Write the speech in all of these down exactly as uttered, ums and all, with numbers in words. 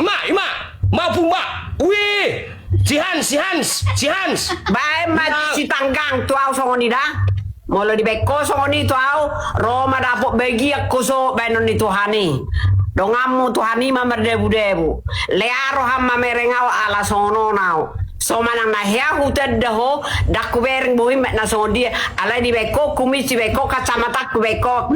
Ima, ima. Ma, Ompung, ma. Ui. Si Hans, si Hans, si Hans. Baen ma si Tanggang tu au songon i da. Molo dibaen ho songon i tu au, ro ma dapot bagian ho so baenon ni Tuhan i. Donganmu Tuhan i ma mardabudabu. Lea roham mamereng au ala songon on au. So manang na hea hutanda ho, ndang hubereng bohim na songon dia. Alai dibaen ho kumis, dibaen ho kacamata, hubaen ho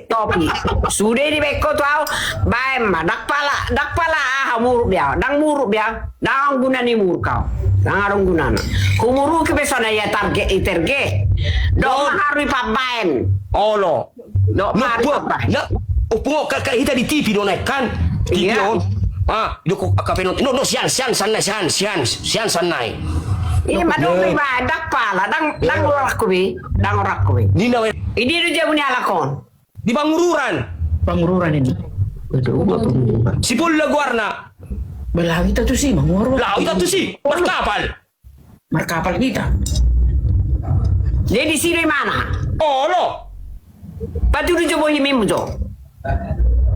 topi. Sude dibaen ho tu au, baen ma. Ndang pala, ndang pala aha muruk be au, ndang muruk be au. Ndang adong guna ni muruk au. Ndang adong gunana. Humuruki pe so na ia target i target. Dok ma haru i pambaen. Olo. Dok ma haru i pambaen. Ompung, kal hita di T V do naeng kan. T V on. Ah, dok ka pe non. No, no, sian, sian, sannai, sian, sian, sian, sannai. Ima dok ma iba, ndang pala, ndang, ndang orakku be, ndang orakku be. Ninna we. Idia do jabu ni halak on. Di Pangururan. Pangururan ini. Betul, gua Pangururan. Si Polla goarna. Ba laho hita tusi, Mangururan. Laho hita tusi, markapal. Markapal hita. Jadi si do imana? Olo. Patudu jo bohimmu jo.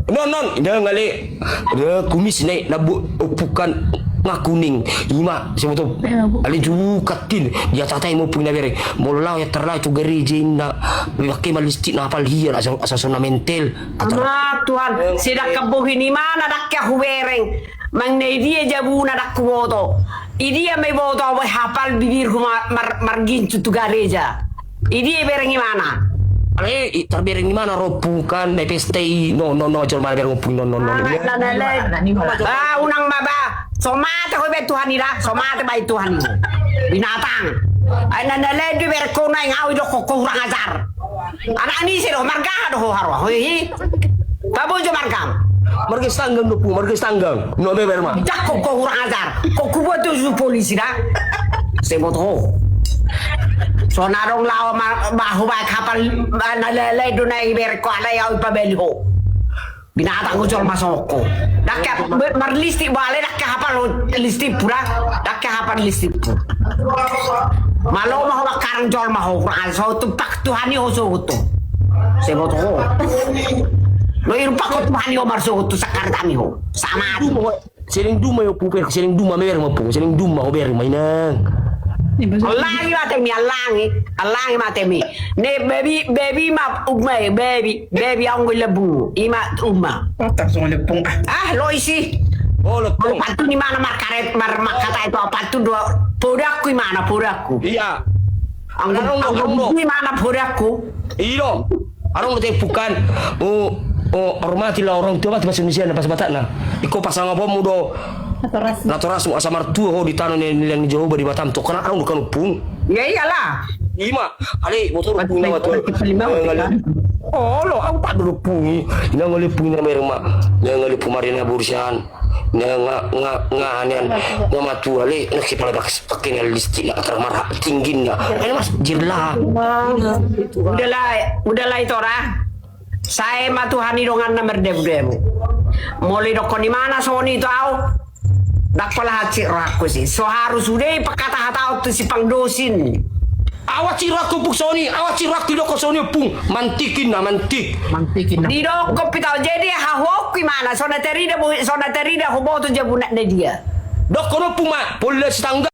Non, non, inang ale. Ada kumis naik, nabu, opukan, nga kuning. Ima, siapa tu? Ale juga tin. Dia tatai mau punya bereng. Molo laho ia tarlaho tu gareja inna. Pakai ma listik na hapal hian, asa, asa so na mentel. Ama Tuhan, si ndang ka bohi ni imana ndang ka hubereng. Manang na idia jabuna ndang huboto. Idia ma iboto au boe hapal bibirhu ma-, mar-, margincu tu gareja. Idia ibereng imana. Ale, i, tarbereng imana ro Ompung kan, na pesta i, no, no, no, jolma bereng Ompung, no, no, no. Ah, na, na, na, na. Ah, unang ma ba. So mate ho ibaen Tuhan i da, so mate baen Tuhan i. Binatang. Ai na, na, na, dibereng ho naeng au i dok ho, ho hurang ajar. Anak ni ise do, marga aha do ho haroa, ho, hi. Tabo jo margam. Marga Sitanggang do, Ompung, marga Sitanggang. No, beber ma. Jak ho, ho hurang ajar. Ho huboto tu polisi da. Sai boto ho. So na adong laho ma-, ma-, hubaen hapal, ma-, na lelai do na ibereng ho alai au i pabali ho. Binatang ho jolma songon ho. Ndang ka be-, marlistik bo ale ndang ka hapal listikhu da. Ndang ka hapal listikhu. Malo ma ho bakkarang jolma ho, kurang ajar, so tumpak Tuhan i ho sogot ho. Sai boto ho. Lo irumpak ho Tuhan i ho marsogot tu sangkaret ami ho. Sama tu. Seleng duma i ho Ompung, seleng duma ma bereng ma Ompung, seleng duma ho bereng ma inang. Allangi ma hatemi, allangi, allangi ma hatemi. Ne babi, babi ma uma, babi, babi anggo i lambung. Ima uma. Otak songon lambung ah. Ah, lo isi. Oh, lambung. Pantun imana markaret, mar-, markata itu pantun do. Podakku imana, podakku. Iya. Anggo, anggo, anggo. Imana podakku. Iyo. Adong do tepukan. Oh, oh, hormatilah orang tua, mati bahasa Indonesia, na pas batakna. Iko pasangaponmu do. Natorasmu. Natorasmu, asa martua ho di tano ni, ni, ni Jahowa di Batam tu. Kan adong do kan Ompung. Iya, iyalah. Ima, ale, motor Ompung na matua. Oh, lo, au tak do Ompung. Ina ngale Ompung na mereng ma. Ina ngale Ompung marina bursan. Na nga, nga, nga, nian, nga matua le, na kepala bak-, pakai na listik, na atar marhak tinggi na. Ayo mas, jirla. Udahlah, udahlah itu ora. Sai ma Tuhan i donganna mardabudabu. Molo idokkon imana songon i tu au. Ndang pola hansit rohangku si. So haru sude i pangkatahatahon tu si pangdosin. Awas si rohangku Ompung songon i, awas si rohangku idokkon songon i Ompung. Mantik inna, mantik. Mantik inna. Didokkon pe tau jadi hahuongku imana, so na tarida bo-, so na tarida huboto jabuna na dia. Dokkon Ompung ma, Polla Sitanggang.